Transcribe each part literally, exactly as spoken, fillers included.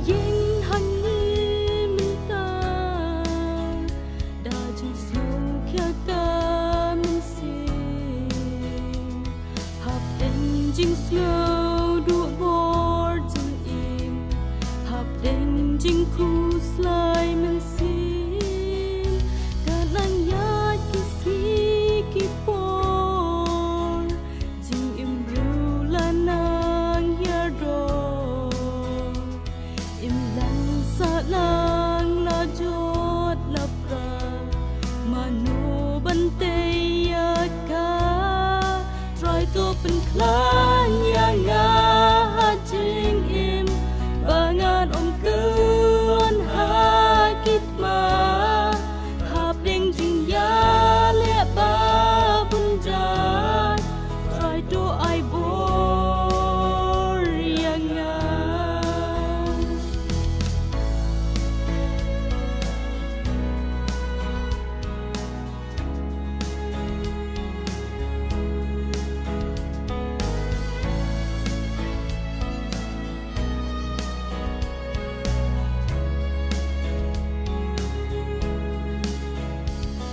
Ïeng hangne mynta, da jingsngew khia ka mynsiem. Hapdeng jingsngew duh bor jingim, hapdeng jingkhuslai mynsiem, ka nang ïaid ki sngi ki por, jingim briew la nang hiar dor. Imlang sahlang la jot la pra, mano ban tei ïa ka? Trai to pynkhlaiñ ïa nga ha jingim, ba ngan ym kyllon ha ki thma. Hapdeng jingïaleh ba bun jait, Trai to ai bor ïa nga.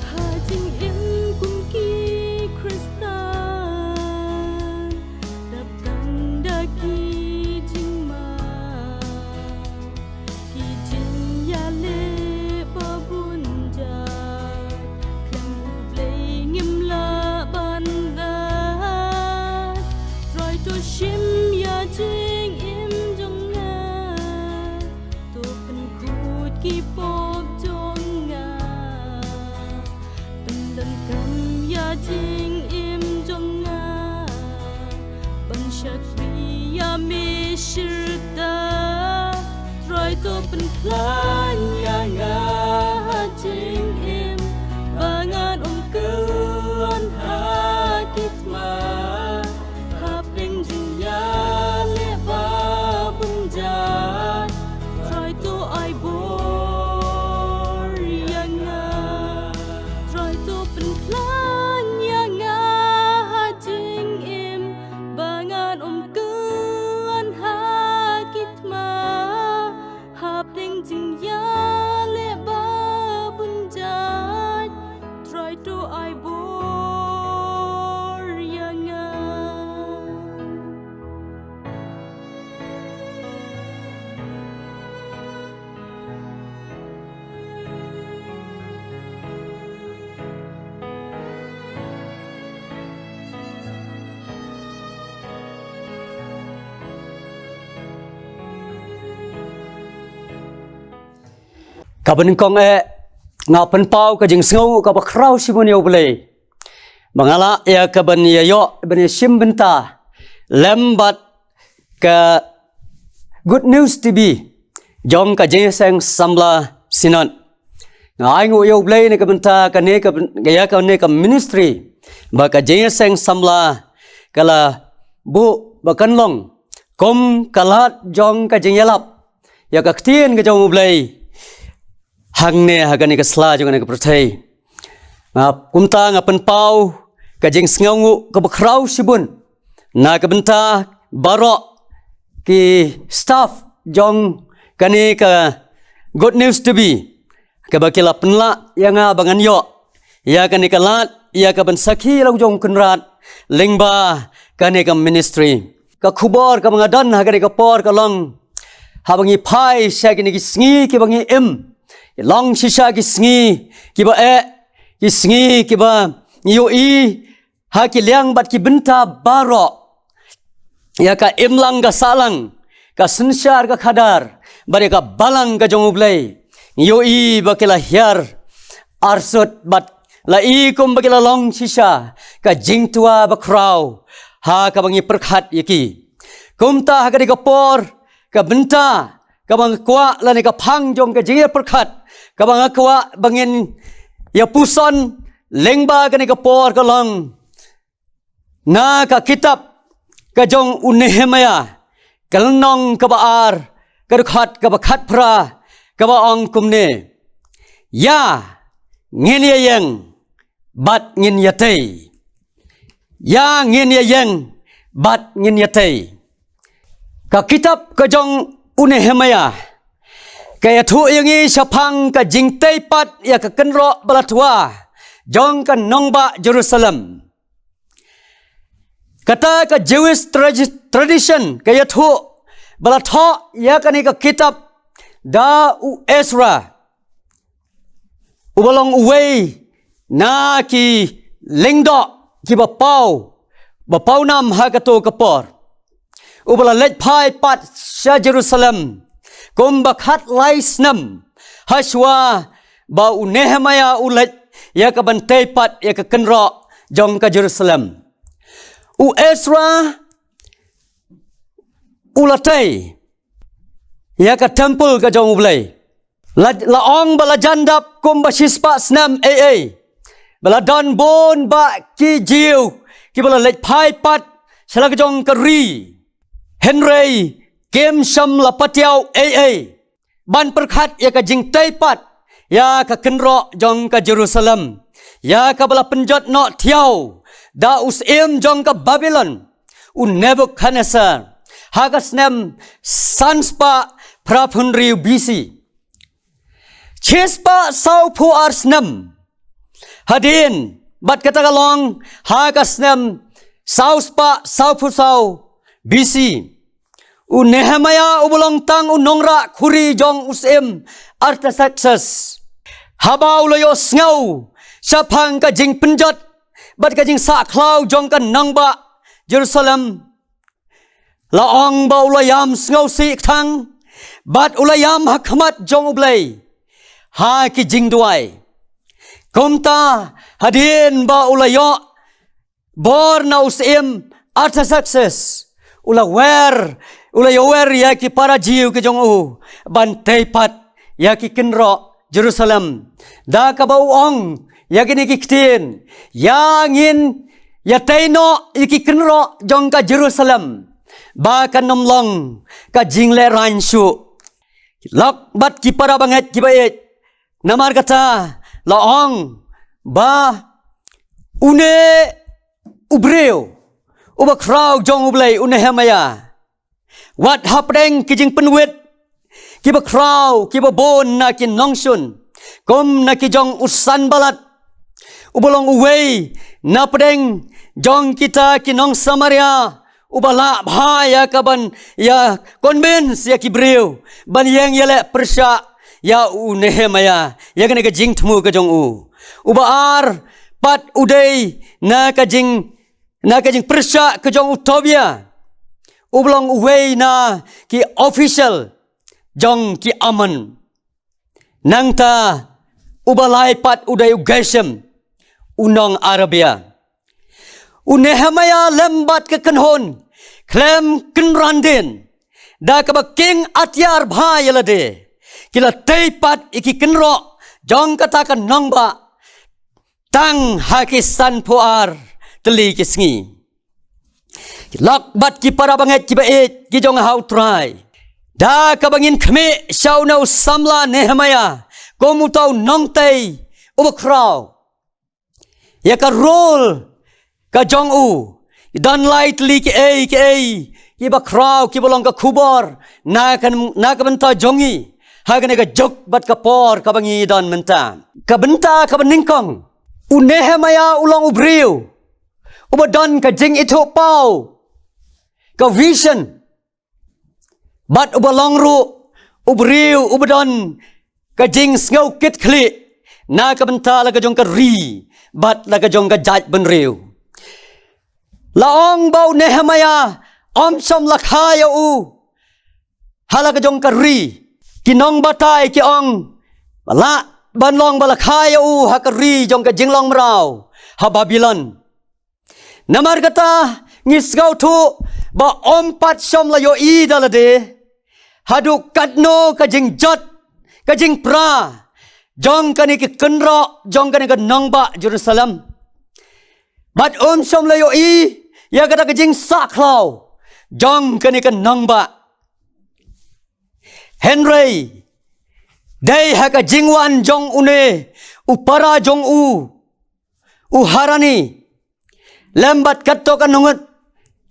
Ha jingim kum ki Khristan, dap tang da ki jingma, ki jingïaleh ba bun jait, khlem U Blei ngim lah ban rat. Trai to shim ïa jingim jong nga, to pynkhuid ki pop jong nga, pyndonkam ïa jingim jong nga ban shakri ïa me shirta. Trai to pynkhlaiñ ïa nga ha jingim, ba ngan ym kyllon ha ki thma. Hapdeng jingïaleh ba bun jait, Trai to ai bor ïa nga. Trai to pynkhlaiñ ïa nga ha jingim, ba ngan ym kyllon ha ki thma. Hapdeng jingïaleh ba bun jait, Trai to ai bor ïa nga. Kaba nyngkong eh, nga pynpaw ka jingsngew kaba khraw shibun ïa U Blei ba nga lah ïa kaban ïa ïoh ban ïa shim bynta lem bad ka Good News T V jong ka Jingïaseng Samla Synod. Nga ai nguh ïa U Blei na ka bynta kane ka byn-, ïa kane ka ministry ba ka Jingïaseng Samla ka la buh ba kan long kum ka lad jong ka jingïalap ïa ka ktien ka jong U Blei hangne ha kane ka sla jong kane ka pyrthei. Nga kumta nga pynpaw ka jingsngewnguh kaba khraw shibun na ka bynta baroh ki staff jong kane ka Good News T V, kaba ki la pynlah ïa nga ba ngan ïoh ïa kane ka lad ïa kaban sakhi la u jong Kynrad lyngba kane ka ministry. Ka khubor kaba nga don ha kane ka por ka long, haba ngi phai sha kine ki sngi kiba ngi im, long shisha ki sngi kiba eh, ki sngi kiba ngi ïohi ha ki liang bad ki bynta baroh ïa ka imlang ka sahlang, ka synshar ka khadar bad ïa ka balang ka jong U Blei. Ngi ïohi ba ki la hiar arsut bad la i kumba ki la long shisha ka jingtwa bakhraw ha kaba ngi pyrkhat ïa ki. Kumta ha kane ka por, ka bynta kaba nga kwah lane ka phang jong ka jingïapyrkhat kaba nga kwah ba ngin ïa puson lyngba kane ka por ka long na ka kitab ka jong u Nehemiah, ka lynnong kaba ar, ka dkhot kaba khatphra, kaba ong kumne: Ïa ngin ïa ïeng bad ngin ïa tei. Ïa ngin ïa ïeng bad ngin ïa tei. Ka kitab ka jong u Nehemiah Ka ïathuh ïa ngi shaphang ka jingtei pat ïa ka kynroh ba la twa jong ka nongbah Jerusalem. Kata ka Jewish tradi- tradition ka ïathuh ba la thoh ïa kane ka kitab da u Ezra, uba long uwei na ki lyngdoh kiba paw, ba paw nam ha kato ka por, uba la leit phai pat sha Jerusalem kumba khatlai snem hashwa ba u Nehemiah u leit ïa ka ban tei pat ïa ka kynroh jong ka Jerusalem. U Ezra u la tei ïa ka temple ka jong U Blei. La, la ong ba la jan dap kumba shispah snem ei ei ba la don bun bah ki Jiw kiba la leit phai pat sha la ka jong ka ri. Hynrei kim shym la patiaw ei ei ban pyrkhat ïa ka jingtei pat ïa ka kynroh jong ka Jerusalem, ïa kaba la pynjot noh thiaw da u syiem jong ka Babilon, u Nebukhadnessar, ha ka snem sanspah phra phew hynriew B C. Shispah sawphew ar snem hadien, bad kata ka long ha ka snem sawspah sawphew saw B C, u Nehemiah uba long tang u nongrah khuri jong u syiem Artaxerxes, haba u la ïohsngew shaphang ka jingpynjot bad ka jingsah khlaw jong ka nongbah Jerusalem, la ong ba u la ïam sngewsih kthang bad u la ïam ha khmat jong U Blei ha ki jingduwai. Kumta hadien ba u la ïoh bor na u syiem Artaxerxes, u la wer, u la ïoh wer ïa ki para Jiw ki jong u ban tei pat ïa ki kynroh Jerusalem, da kaba u ong ïa kine ki ktien, ïa ngin ïa tei noh ïa ki kynroh jong ka Jerusalem ba kan ym long ka jinglehrain shuh. Lok bad ki para bangeit kiba ïeit, namar kata la ong ba une u briew uba khraw jong U Blei, u Nehemiah, wat hapdeng ki jingpynwit kiba khraw kiba bun na ki nongshun, kum na ki jong u Sanballat, uba long uwei napdeng jong kita ki nong Samaria, uba lah bha ïa ka ban ïa convince ïa ki briew ban ïeng ïaleh pyrshah ïa u Nehemiah ïa kane ka jingthmu ka jong u. Uba ar pat u dei na ka jing, na ka jingpyrshah ka jong u Tobia, uba long uwei na ki official jong ki Ammon. Nangta uba lai pat u dei u Geshem, u nong Arabia. U Nehemiah lem bad ka kynhun khlem kynran dien, da kaba kieng atiar bha ïa lade, ki la tei pat ïa ki kynroh jong kata ka nongbah tang ha ki sanphew ar tylli ki sngi. Ki lok bad ki para bangeit kiba ïeit ki jong ha u Trai, da kaba ngin khmih sha une u samla Nehemiah kum uta u nongtei uba khraw, ïa ka role ka jong u, don lai tylli kiei kiei kiba khraw kiba long ka khubor na ka, na ka bynta jong ngi ha kane ka juk bad ka por kaba ngi don mynta. Ka bynta kaba nyngkong, u Nehemiah u long u briew uba don ka jingithuhpaw, ka vision, bad uba long ruh u briew uba don ka jingsngew kitkhlieh na ka bynta la ka jong ka ri bad la ka jong ka jaitbynriew. La ong ba u Nehemiah ym shym la kha ïa u ha la ka jong ka ri. Ki nongbatai ki ong ba lah ban long ba la kha ïa u ha ka ri jong ka jinglong mraw ha Babilon. Namar kata ngi sngewthuh ba ym pat shym la ïohi da lade haduh katno ka jingjot, ka jingpra jong kane ka kynroh, jong kane ka nongbah Jerusalem. Bad ym shym la ïohi ïa kata ka jingsah khlaw jong kane ka nongbah. Hynrei dei ha ka jingwan jong une u para jong u, u Hanani, lem bad katto katne ngut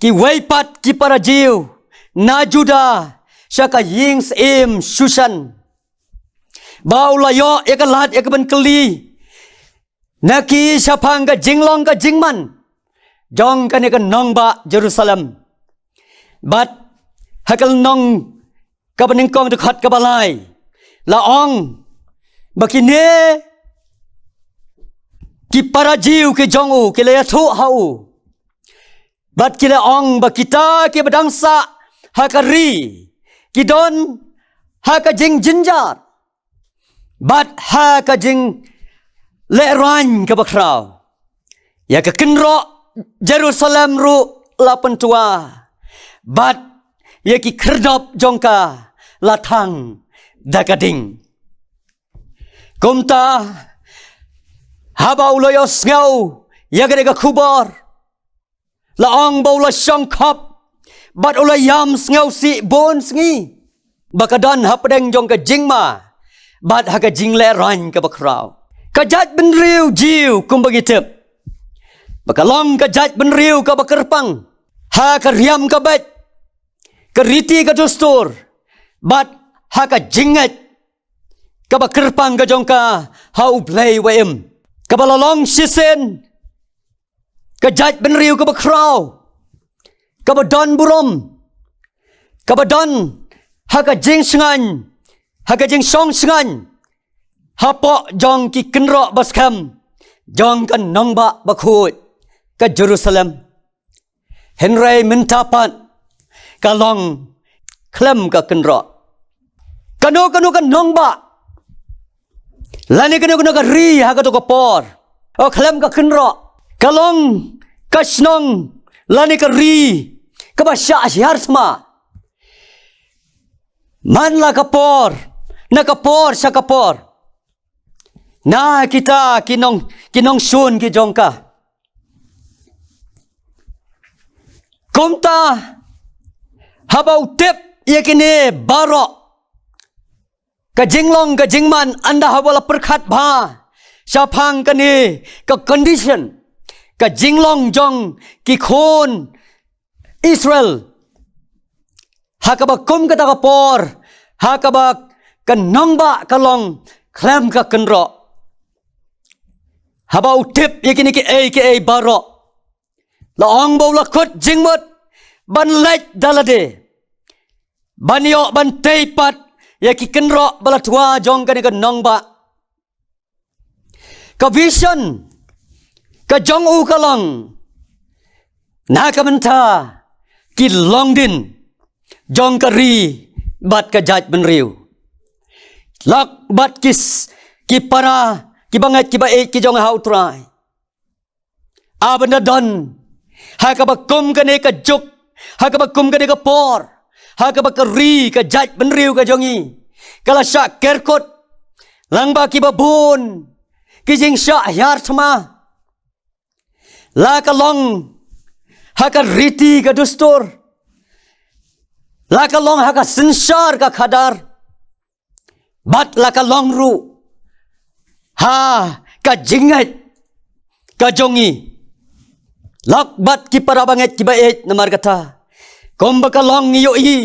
kiwei pat ki para Jiw na Judah sha ka ïing syiem Shushan. ba u la ïoh ïa ka lad ïa ka ban kylli na ki shaphang ka jinglong ka jingman jong kane ka nongbah Jerusalem. Bad ha ka lynnong kaba nyngkong dkhot kaba lai, la ong ba kine ki para Jiw ki jong u ki la ïathuh ha u, bad ki la ong ba kita kiba dang sah ha ka ri ki don ha ka jingjynjar bad ha ka jinglehrain kaba khraw. Ïa ka kynroh Jerusalem ruh la pyntwa, bad ïa ki khyrdop jong ka la thang da ka ding. Kumta, haba u la ïohsngew ïa kane ka khubor, la ong ba u la shongkhop bad u la ïam sngewsih bun sngi ba ka don hapdeng jong ka jingma bad ha ka jinglehrain kaba khraw. Ka jaitbynriew Jiw kumba ngi tip ba ka long ka jaitbynriew kaba kyrpang ha ka riam ka beit, ka riti ka dustur, bad ha ka jingngeit kaba kyrpang ka jong ka ha U Blei wa im, kaba la long shisien ka jaitbynriew kaba khraw, kaba don burom, kaba don ha ka jingshngaiñ, ha ka jingshong shngaiñ hapoh jong ki kynroh ba skhem jong ka nongbah bakhuid ka Jerusalem. Hynrei mynta pat ka long khlem ka kynroh. Kano kano ka nongbah lane kano kano ka ri ha kato ka por, o, khlem ka kynroh, ka long ka shnong lane ka ri kaba shah hiar thma. Man la ka por, na ka por sha ka por, na kita ki nong, ki nongshun ki jong ka. Kumta, haba u tip ïa kine baroh, ka jinglong ka jingman, ynda haba la pyrkhat bha shaphang kane ka condition, ka jinglong jong ki khun Israel ha kaba kum kata ka por, ha kaba ka nongbah ka long khlem ka kynroh. Haba u tip ïa kine kiei kiei baroh, la ong ba u la khot jingmut ban leit da lade, ban ïoh ban tei pat ïa ki kynroh ba la twa jong kane ka nongbah. Ka vision ka jong u ka long, na ka bynta ki longdien jong ka ri bad ka jaitbynriew, lok bad ki s-, ki para, ki bangeit, ki ba-ïeit ki jong ha U Trai. Haba don ha kaba kum kane ka juk, ha kaba kum kane ka por, ha kaba ka ri, ka jaitbynriew ka jong ngi ka la shah kerkut lang bad ki babun ki jingshah hiar thma, la ka long ha ka riti ka dustur, la ka long ha ka synshar ka khadar, bad la ka long ruh ha ka jingngeit ka jong ngi, lok bad ki para bangeit ki ba-ïeit. Namar kata, kumba ka long ngi ïohi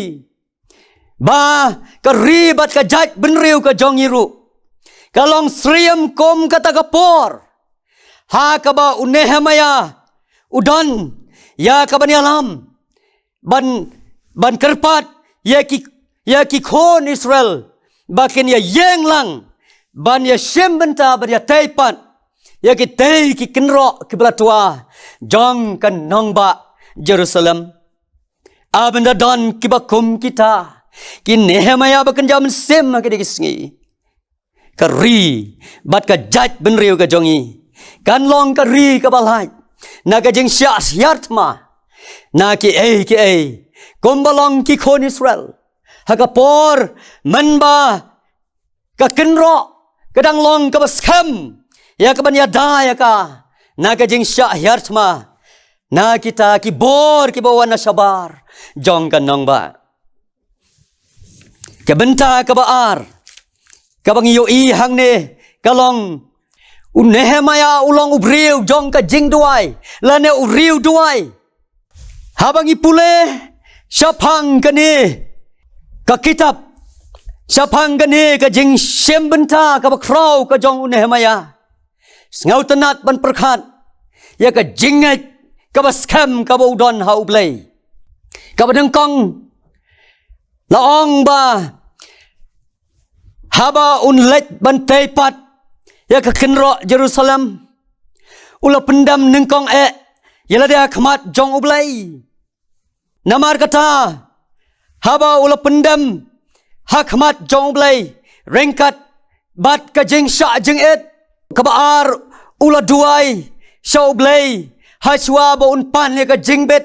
ba ka ri bad ka jaitbynriew ka jong ngi ruh ka long syriem kum kata ka por, ha kaba u Nehemiah u don ïa ka ban ïalam, ban, ban kyrpad ïa ki, ïa ki khun Israel ba kin ïa ïeng lang ban ïa shim bynta, ban ïa tei pat ïa kitei ki kynroh ki ba la twa jong ka nongbah Jerusalem. Haba don ki ba kum kita, ki Nehemiah ba kynja mynsiem ha kine ki sngi, ka ri bad ka jaitbynriew ka jong ngi kan long ka ri kaba lait na ka jingshah hiar thma, na kiei kiei, kumba long ki khun Israel ha ka por mynba ka kynroh ka dang long kaba skhem ïa ka ban ïada ïa ka na ka jingshah hiar thma na kita ki bor ki ba wan na shabar jong ka nongbah. Ka bynta kaba ar kaba ngi ïohi hangne ka long, u Nehemiah u long u briew jong ka jingduwai lane u riew duwai. Haba ngi pule shaphang kane ka kitab Shaphang kane ka jingshim bynta kaba khraw ka jong u Nehemiah, sngewtynnat ban pyrkhat ïa ka jingngeit kaba skhem kaba u don ha U Blei. Kaba nyngkong, la ong ba haba un leit ban tei pat ïa ka kynroh Jerusalem, u la pyndem nyngkong eh ïa lade ha khmat jong U Blei. Namar kata, haba u la pyndem ha khmat jong U Blei ryngkat bad ka jingshah jingit, kaba ar, u la duwai sha U Blei hashwa ba un pan ïa ka jingbit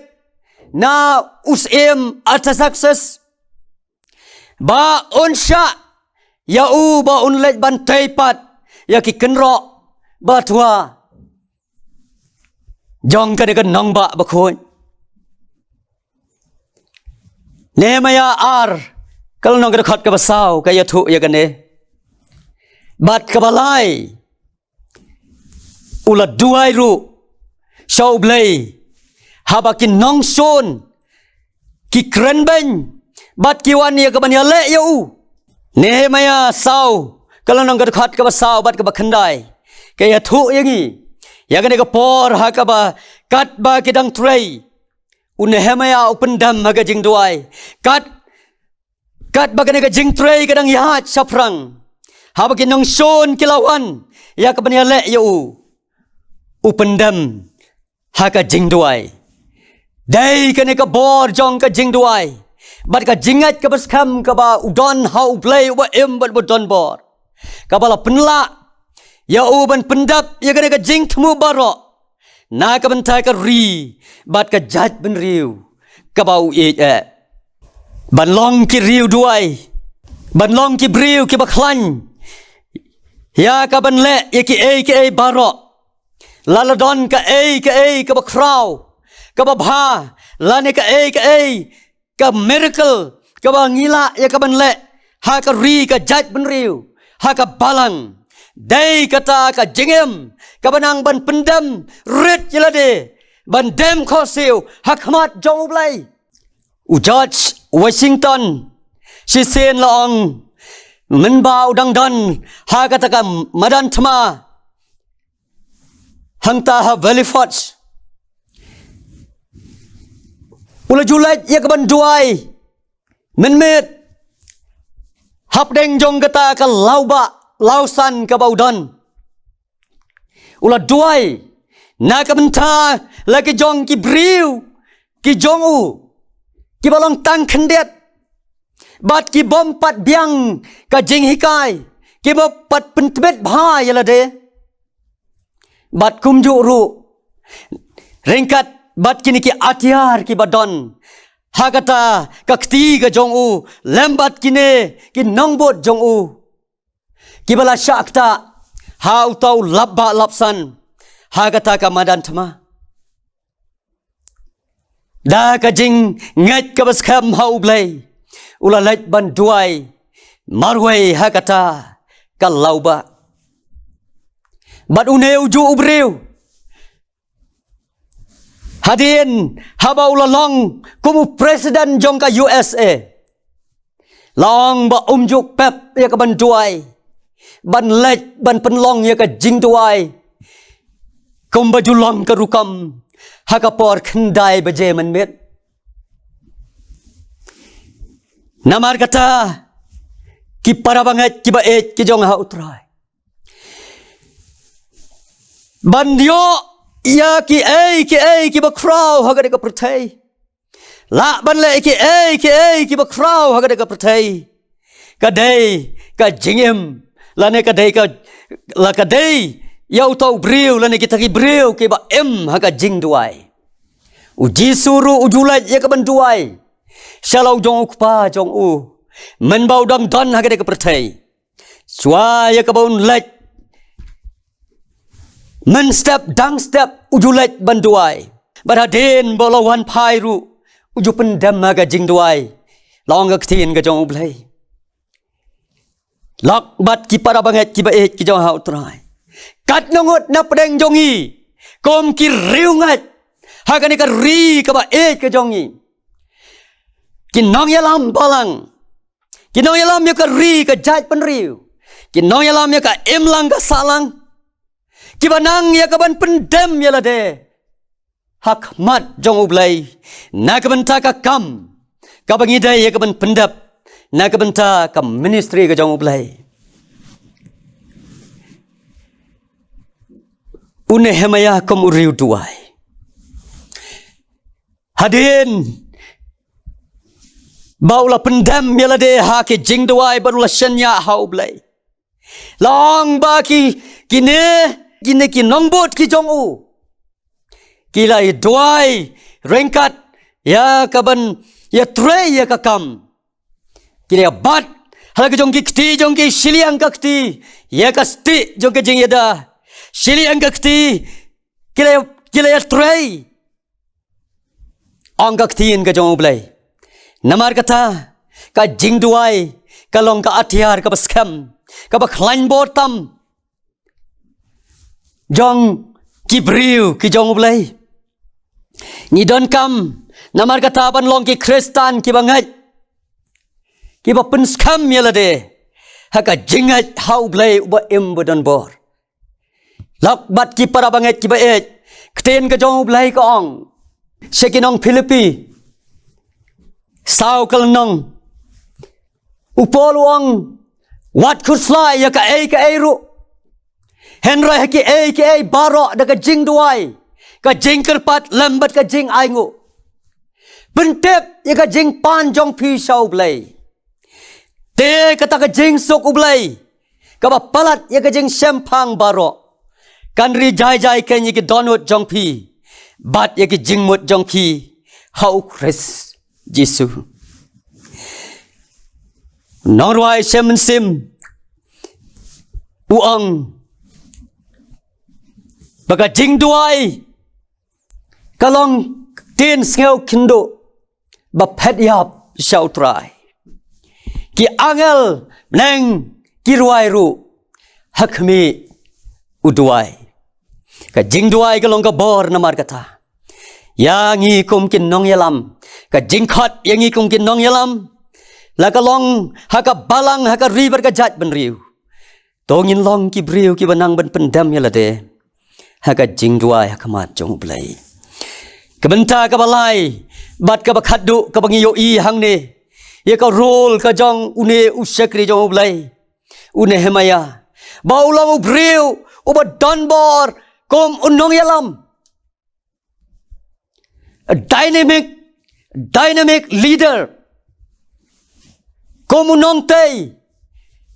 na u Syiem Artaxerxes ba un shah ïa u ba un leit ban tei pat ïa ki kynroh ba twa jong kane ka nongbah bakhuid. Nehemiah ar, ka lynnong ka dkhot kaba saw ka ïathuh ïa kane. Bad kaba lai, u la duwai ruh sha U Blei haba ki nongshun ki kren beiñ bad ki wan ïa kaban ïaleh ïa u. Nehemiah saw, ka lynnong ka dkhot kaba saw bad kaba khyndai, ka ïathuh ïa ngi ïa kane ka por ha kaba katba ki dang trei, u Nehemiah u pyndem ha ka jingduwai. Kat, katba kane ka jingtrei ka dang ïaid shaphrang, haba ki nongshun ki la wan ïa kaban ïaleh ïa u, u pyndem ha ka jingduwai. Dei kane ka bor jong ka jingduwai bad ka jingngeit kaba skhem kaba u don ha U Blei uba im bad uba don bor, kaba la pynlah ïa u ban pyndap ïa kane ka jingthmu baroh na ka bynta ka ri bad ka jaitbynriew kaba u ïeit eh. Ban long ki riewduwai, ban long ki briew kiba khlaiñ ïa kaban leh ïa kiei kiei baroh. Lada don kaei kaei kaba khraw, kaba bha, lane kaei kaei ka miracle kaba ngi lah ïa kaban leh ha ka ri, ka jaitbynriew, ha ka balang, dei kata ka jingim kaba nang ban pyndem rit ïa lade ban dem khohsiew ha khmat jong U Blei. U George Washington shisien la ong, mynba u dang don ha kata ka madan thma hangta ha Valley Forge, u la ju leit ïa kaban duwai mynmiet hapdeng jong kata ka lawbah lawsan kaba u don. U la duwai na ka bynta la ki jong ki briew ki jong u, kiba long tang khyndiat bad ki bym pat biang ka jinghikai, ki bym pat pyntbit bha ïa lade. Bad kumjuh ruh ryngkat bad kine ki atiar kiba don ha kata ka kti ka jong u lem bad kine ki nongbud jong u, kiba la shah ktah ha uta u lapbah lapsan ha kata ka madan thma. Da ka jingngeit kaba skhem ha U Blei, u la leit ban duwai marwei ha kata ka lawbah. Bad une ujuh u briew, hadien haba u la long kum u president jong ka U S A, la ong ba um ju pep ïa kaban duwai, ban leit ban pynlong ïa ka jingduwai kumba ju long ka rukom ha ka por khyndai baje mynmiet. Namar kata, ki para bangeit kiba ïeit ki jong ha U Trai, ban ïoh ïa kiei kiei kiba khraw ha kane ka pyrthei, lah ban leh kiei kiei kiba khraw ha kane ka pyrthei, ka dei ka jingim, lane ka dei ka, la ka dei ïa uta u briew lane kita ki briew kiba im ha ka jingduwai. U Jisu ruh u ju leit ïa kaban duwai sha la u jong u Kpa jong u mynba u dang don ha kane ka pyrthei. Shuwa ïa kaba un leit mynstep dang step u ju leit ban duwai. Bad hadien ba u la wan phai ruh, u ju pyndem ha ka jingduwai, la ong ka ktien ka jong U Blei. Lok bad ki para bangeit kiba ïeit ki jong ha U Trai, katno ngut na pdeng jong ngi kum ki riewngeit ha kane ka ri kaba ïeit ka jong ngi, ki nongïalam balang, Ki nongïalam ïa ka ri ka jaitbynriew. Ki nongïalam ïa ka imlang ka sahlang. Kiba nang ïa kaban pyndem ïa lade ha khmat jong U Blei na ka bynta ka kam kaba ngi dei ïa kaban pyndep na ka bynta ka ministry ka jong U Blei. U Nehemiah kum u riewduwai. Hadien ba u la pyndem ïa lade ha ki jingduwai bad u la shaniah ha U Blei. La ong ba ki, kine, kine ki nongbud ki jong u ki la ïa duwai ryngkat ïa kaban ïatrei ïa ka kam. Ki la ïa bat ha la ka jong ki kti jong ki shiliang ka kti ïa ka stieh jong ka jingïada. Shiliang ka kti ki la, ki la ïatrei. Ong ka ktien ka jong U Blei. Namar kata ka jingduwai ka long ka atiar kaba skhem, kaba khlaiñ bor tam jong ki briew ki jong U Blei. Ngi donkam namar kata ban long ki Khristan kiba ngeit, kiba pynskhem ïa lade ha ka jingngeit ha U Blei uba im ba don bor. Lok bad ki para bangeit kiba ïeit, ktien ka jong U Blei ka ong sha ki nong Philippi saw ka lynnong, u Paul u ong, wat khuslai ïa kaei kaei ruh, hynrei ha kiei kiei baroh da ka jingduwai, ka jingkyrpad lem bad ka jingainguh, pyntip ïa ka jingpan jong phi sha U Blei. Te kata ka jingsuk U Blei kaba palat ïa ka jingshemphang baroh kan ri jai jai kein ïa ki dohnud jong phi bad ïa ki jingmut jong phi ha U Khrist Jisu. Nongrwai Shem Mynsiem u ong ba ka jingduwai ka long ktien sngew khynduh ba phet ïap sha U Trai. Ki angel bneng ki rwai ruh ha khmih u duwai. Ka jingduwai ka long ka bor namar kata. Ïa ngi kum ki nongïalam, ka jingkhot ïa ngi kum ki nongïalam la ka long ha ka balang, ha ka ri bad ka jaitbynriew. To ngin long ki briew kiba nang ban pyndem ïa lade ha ka jingduwai ha khmat jong U Blei. Ka bynta kaba lai bad kaba khatduh kaba ngi ïohi hangne ïa ka role ka jong une u shakri jong U Blei, u Nehemiah, ba u long u briew uba don bor kum u nongïalam. A dynamic, dynamic leader. Kum u nongtei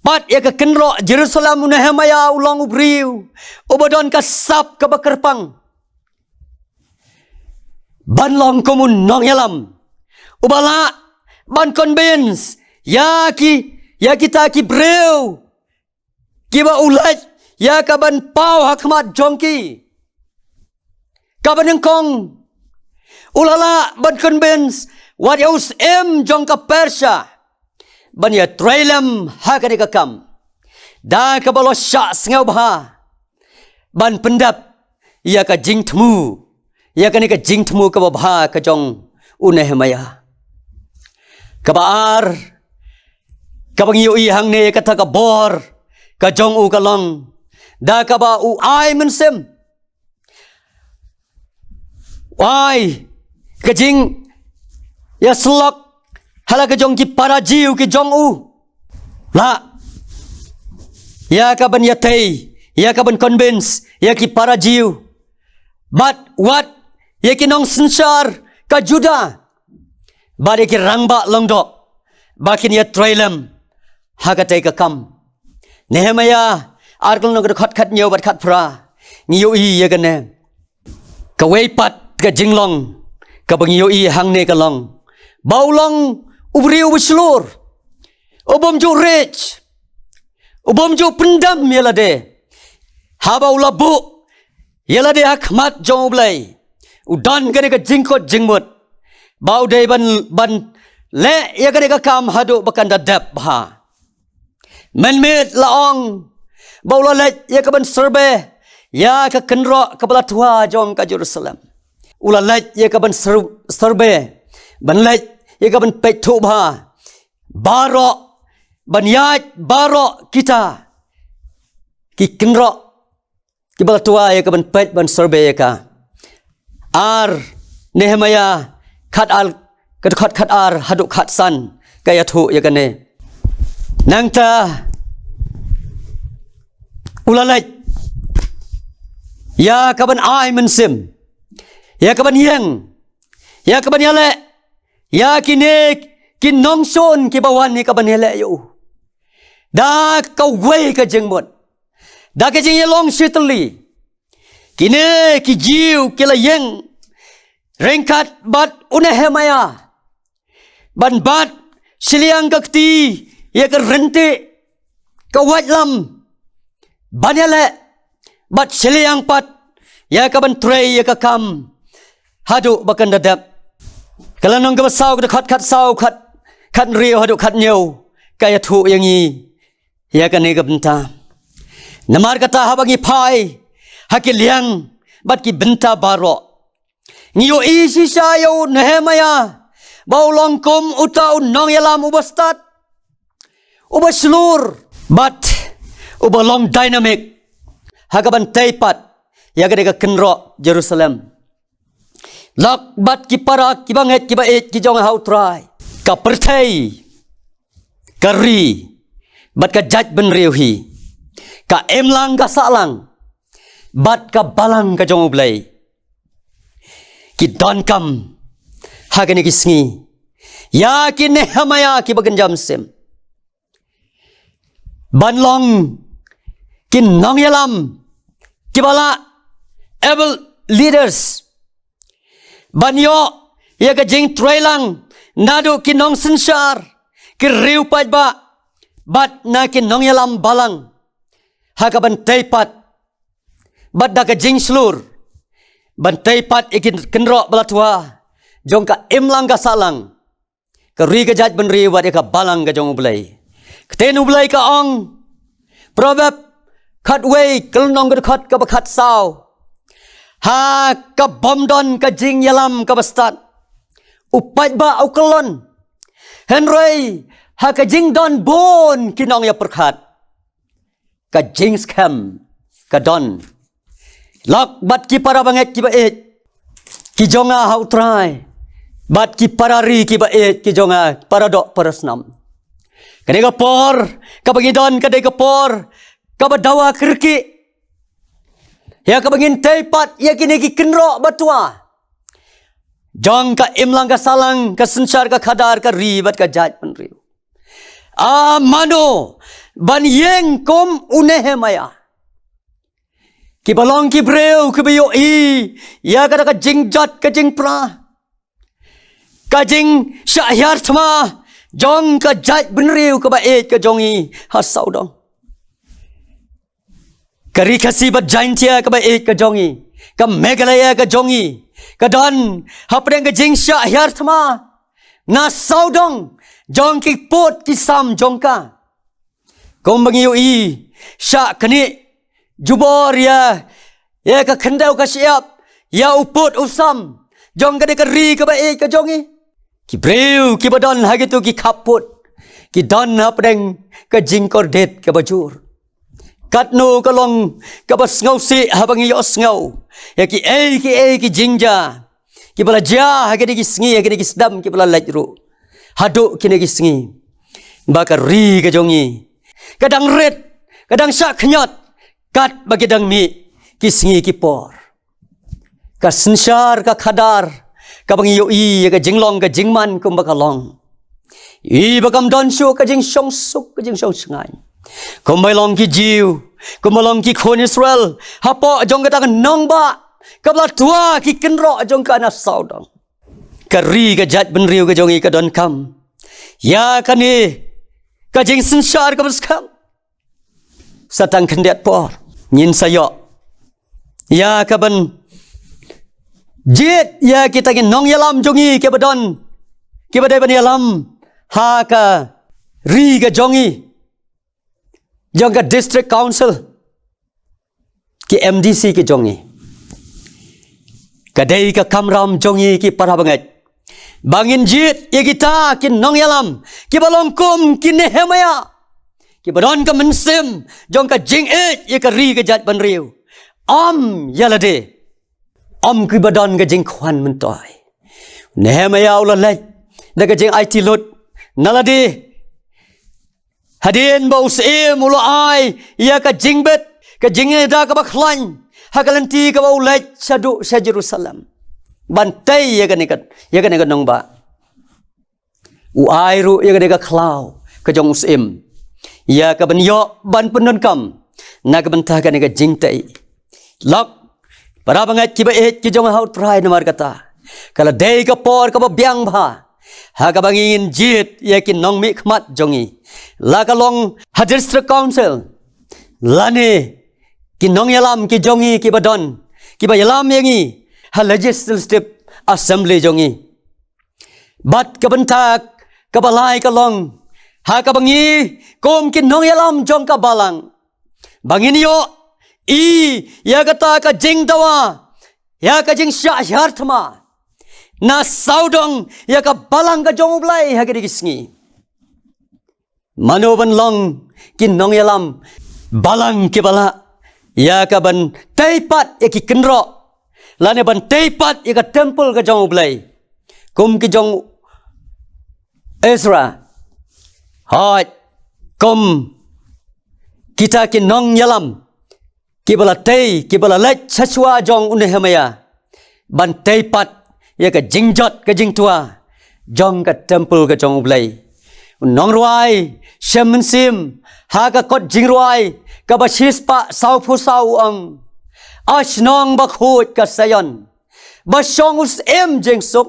pat ïa ka kynroh Jerusalem, u Nehemiah u long u briew uba don ka sap kaba kyrpang ban long kum u nongïalam uba lah ban convince ïa ki, ïa kita ki briew kiba u leit ïa kaban paw ha khmat jong ki. Kaba nyngkong, u la lah ban convince wat ïa u syiem jong ka Persia ban ïatrei lem ha kane ka kam da kaba la shah sngewbha ban pyndep ïa ka jingthmu, ïa kane ka jingthmu kaba bha ka jong u Nehemiah. Kaba ar, kaba ngi ïohi hangne kata ka bor ka jong u ka long da kaba u ai mynsiem, u ai ka jingïasyllok ha la ka jong ki para Jiw ki jong u. Lah ïa kaban ïatei, ïa kaban convince ïa ki para Jiw bad wat ïa ki nongsynshar ka Judah bad ïa ki rangbah lyngdoh ba kin ïatrei lem ha katei ka kam. Nehemiah ar ka lynnong ka dkhot khathynñiew bad khatphra ngi ïohi ïa kane. Kawei pat ka jinglong kaba ngi ïohi hangne ka long ba u long u briew uba shlur, u bym ju riej, u bym ju pyndem ïa lade. Haba u la buh ïa lade ha khmat jong U Blei, u don kane ka jingkut jingmut ba u dei ban, ban leh ïa kane ka kam haduh ba kan da dep bha. Mynmiet la ong ba u la leit ïa kaban survey ïa ka kynroh kaba la twa jong ka Jerusalem. U la leit ïa kaban sur-, survey, ban leit ïa kaban peit thuh bha baroh ban ïaid baroh kita ki kynroh kiba la twa ïa ka ban peit ban survey ïa ka. Ar Nehemiah khat ar, ka dkhot khat ar haduh khat san ka ïathuh ïa kane. Nangta u la leit ïa ka ban ai mynsiem, ïa ka ban ïeng, ïa ka ban ïaleh ïa kine ki nongshun kiba wan ïa ka ban ïaleh ïa u. Da kawei ka jingmut, da ka jingïalong shitylli, kine ki Jiw ki la ïeng ryngkat bad u Nehemiah ban bat shiliang ka kti ïa ka rynti ka waitlam ban ïaleh bad shiliang pat ïa ka ban trei ïa ka kam haduh ba kan da dep. Ka lynnong kaba saw, ka dkhot khat saw, khat, khat hynriew haduh khat hynñiew ka ïathuh ïa ngi ïa kane ka bynta. Namar kata haba ngi phai ha ki liang bad ki bynta baroh, ngi ïohi shisha ïa u Nehemiah ba u long kum uta u nongïalam uba stad, uba shlur bad uba long dynamic ha ka ban tei pat ïa kane ka kynroh Jerusalem. Lok bad ki para kiba ngeit kiba ïeit ki jong nga ha u Trai, ka pyrthei, ka ri bad ka jaitbynriew hi, ka imlang ka sahlang bad ka balang ka jong U Blei, ki donkam ha kine ki sngi ïa ki Nehemiah kiba kynja mynsiem ban long ki nongïalam kiba lah, able leaders, ban ïoh ïa ka jingtreilang naduh ki nongsynshar, ki riew paidbah bad na ki nongïalam balang ha ka ban tei pat bad da ka jingshlur ban tei pat ïa ki kynroh ba la twa jong ka imlang ka sahlang, ka ri ka jaitbynriew bad ïa ka balang ka jong U Blei. Ka ktien U Blei ka ong, Proverb khatwei, ka lynnong ka dkhot kaba khat saw, ha kaba ym don ka jingïalam kaba stad u paidbah u kyllon, hynrei ha ka jingdon bun ki nongïapyrkhat ka jingskhem ka don. Lok bad ki para bangeit kiba ïeit ki jong nga ha U Trai bad ki para ri kiba ïeit ki jong nga, para doh para snam, ka dei ka por kaba ngi don, ka dei ka por kaba dawa kyrkieh ïa kaba ngin tei pat ïa kine ki kynroh ba twa jong ka imlang ka sahlang, ka synshar ka khadar, ka ri bad ka jaitbynriew. A mano ban ïeng kum u Nehemiah, kiba long ki briew kiba ïohi ïa kata ka jingjot ka jingpra, ka jingshah hiar thma jong ka jaitbynriew kaba ïeit ka jong ngi ha sawdong. Ka Ri Khasi bad Jaintia kaba ïeit ka jong ngi, ka Meghalaya ka jong ngi, ka don hapdeng ka jingshah hiar thma na sawdong jong ki pud ki sam jong ka. Kumba ngi ïohi, shah knieh jubor ïa, ïa ka khyndew ka shyiap, ïa u pud u sam jong kane ka ri kaba ïeit ka jong ngi. Ki briew kiba don ha kito ki khappud ki don hapdeng ka jingkordit kaba jur. Katno ka long kaba sngewsih haba ngi ïohsngew ïa kiei kiei ki jingjia kiba la jia ha kine ki sngi, ha kine ki sdang kiba la leit ruh, haduh kine ki sngi, ba ka ri ka jong ngi ka dang rit, ka dang shah khñiot katba ki dang mih ki sngi ki por. Ka synshar ka khadar kaba ngi ïohi ïa ka jinglong ka jingman kumba ka long, i ba kam don shuh ka jingshong suk ka jingshong shngaiñ. Kumba long ki Jiw, kumba long ki khun Israel hapoh jong kata ka nongbah kaba la twa ki kynroh jong ka na sawdong, ka ri ka jaitbynriew ka jong ngi ka donkam ïa kane ka jingsynshar kaba skhem. Sa tang khyndiat por ngin sa ïoh ïa ka ban jied ïa kita ki nongïalam jong ngi kiba don, kiba dei ban ïalam ha ka ri ka jong ngi, jong ka District Council, ki M D C ki jong ngi. Ka dei ka kamram jong ngi ki para bangeit ba ngin jied ïa kita ki nongïalam kiba long kum ki Nehemiah, kiba don ka mynsiem jong ka jingïeit ïa ka ri ka jaitbynriew. Ym ïa lade, ym kiba don ka jingkhwan myntoi. Nehemiah u la leit da ka jingaiti lut. Na lade, hadien ba u syiem u la ai ïa ka jingbit, ka jingïada kaba khlaiñ ha ka lynti kaba u leit shaduh sha Jerusalem ban tei ïa kane ka, ïa kane ka nongbah. U ai ruh ïa kane ka khlaw ka jong u syiem ïa kaban ïoh ban pyndonkam na ka bynta kane ka jingtei. Lok, para bangeit kiba ïeit ki jong U Trai, namar kata ka la dei ka por kaba biang bha ha kaba ngin jied ïa ki nongmihkhmat jong ngi, la ka long ha District Council lane ki nongïalam ki jong ngi kiba don, kiba ïalam ïa ngi ha Legislative Assembly jong ngi. Bad ka bynta kaba lai ka long ha kaba ngi kum ki nongïalam jong ka balang ba ngin ïohi ïa kata ka jingdawa, ïa ka jingshah hiar thma na sawdong ïa ka balang ka jong U Blei ha kine ki sngi. Mano ban long ki nongïalam balang kiba lah ïa kaban tei pat ïa ki kynroh lane ban tei pat ïa ka temple ka jong U Blei kum ki jong Ezra? Hooid, kum kita ki nongïalam kiba la tei, kiba la leit sha shuwa jong u Nehemiah ban tei pat ïa ka jingjot ka jingtwa jong ka temple ka jong U Blei. U nongrwai Shem Mynsiem ha ka kot jingrwai kaba shispah sawphew saw u ong: A shnong bakhuid ka Zion, ba shong u syiem jingsuk,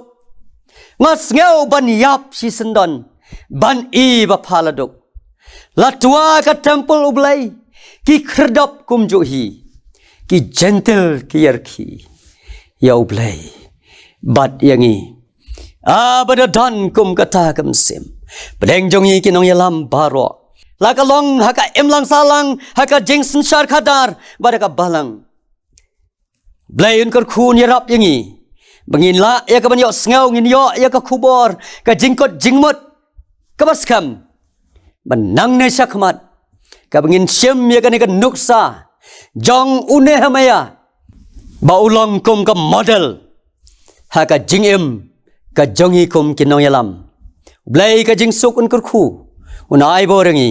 nga sngew ban ïap shisyndon ban i ba pha la duk. La twa ka temple U Blei, ki khyrdop kumjuh hi, ki jentil ki ïarkhie ïa U Blei bad ïa ngi. A ba da don kum kata ka mynsiem pdeng jong ngi ki nongïalam baroh, la ka long ha ka imlang sahlang, ha ka jingsynshar khadar bad ha ka balang. Blei un kyrkhu, un ïarap ïa ngi ba ngin lah ïa kaban ïohsngew, ngin ïoh ïa ka khubor ka jingkut jingmut kaba skhem ban nangne shakhmat, kaba ngin shim ïa kane ka nuksa jong u Nehemiah ba u long kum ka model ha ka jingim ka jong ngi kum ki nongïalam. Blei ka jingsuk un kyrkhu, un ai bor ïa ngi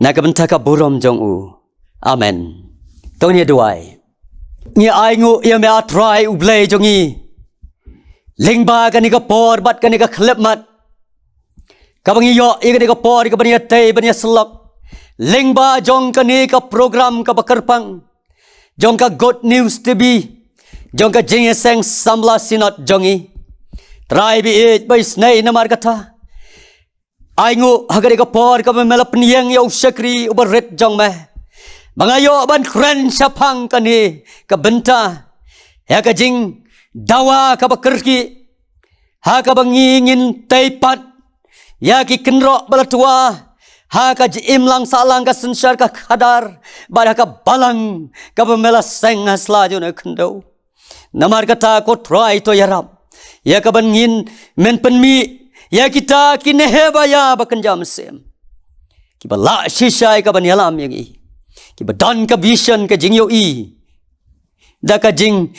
na ka bynta ka burom jong u. Amen. To ngin ïa duwai. Ngi ainguh ïa me, A Trai U Blei jong ngi, lyngba kane ka por bad kane ka khyllipmat kaba ngi ïoh ïa kane ka por kaban ïa tei ban ïa syllok lyngba jong kane ka program kaba kyrpang jong ka Good News T V, jong ka jingïaseng samla Synod jong ngi. Trai ba ïeit ba isynei, namar kata ainguh ha kane ka por kaba me la pynïeng ïa u shakri uba rit jong me ba nga ïoh ban kren shaphang kane ka bynta ïa ka jingdawa kaba kyrkieh, ha kaba ngi ngin tei pat ïa ki kynroh ba la twa ha ka jingimlang sahlang, ka synshar ka khadar bad ha ka balang kaba me la seng ha sla jong une u khyndew. Namar kata ko Trai, to ïarap ïa kaban ngin, men pynmih ïa kita ki Nehemiah ba kynja mynsiem, kiba lah shisha ïa kaban ïalam ïa ngi, kiba don ka vision, ka jingïohi, da ka jing,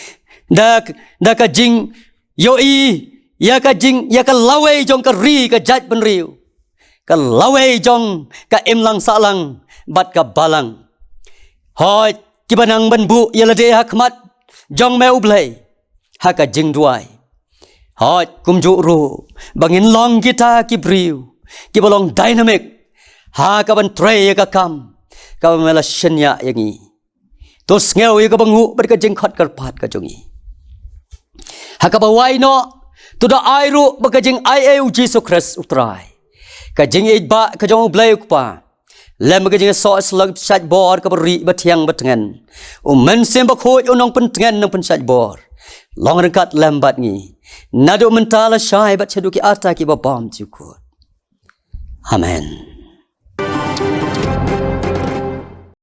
da, da ka jingïohi ïa ka jing, ïa ka lawei jong ka ri ka jaitbynriew, ka lawei jong ka imlang sahlang bad ka balang. Hooid, kiba nang ban buh ïa lade ha khmat jong me U Blei ha ka jingduwai. Hooid, kumjuh ruh ba ngin long kita ki briew kiba long dynamic ha kaban trei ïa ka kam kaba me la shaniah ïa ngi. To sngew ïa kaba nguh bad ka jingkhot kyrpad ka jong ngi. Ha kaba wai noh, to da ai ruh ba ka jingaiei U Jisu Khrist U Trai, ka jingïeit ba ka jong U Blei U Kpa, lem bad ka jingïasoh ïasyllok shaitbor kaba rieh, ba thiang, ba tngen, U Mynsiem Bakhuid, U Nongpyntngen, Nongpynshait bor, long ryngkat lem bad ngi naduh mynta lashai bad shaduh ki arta kiba bymjukut. Amen.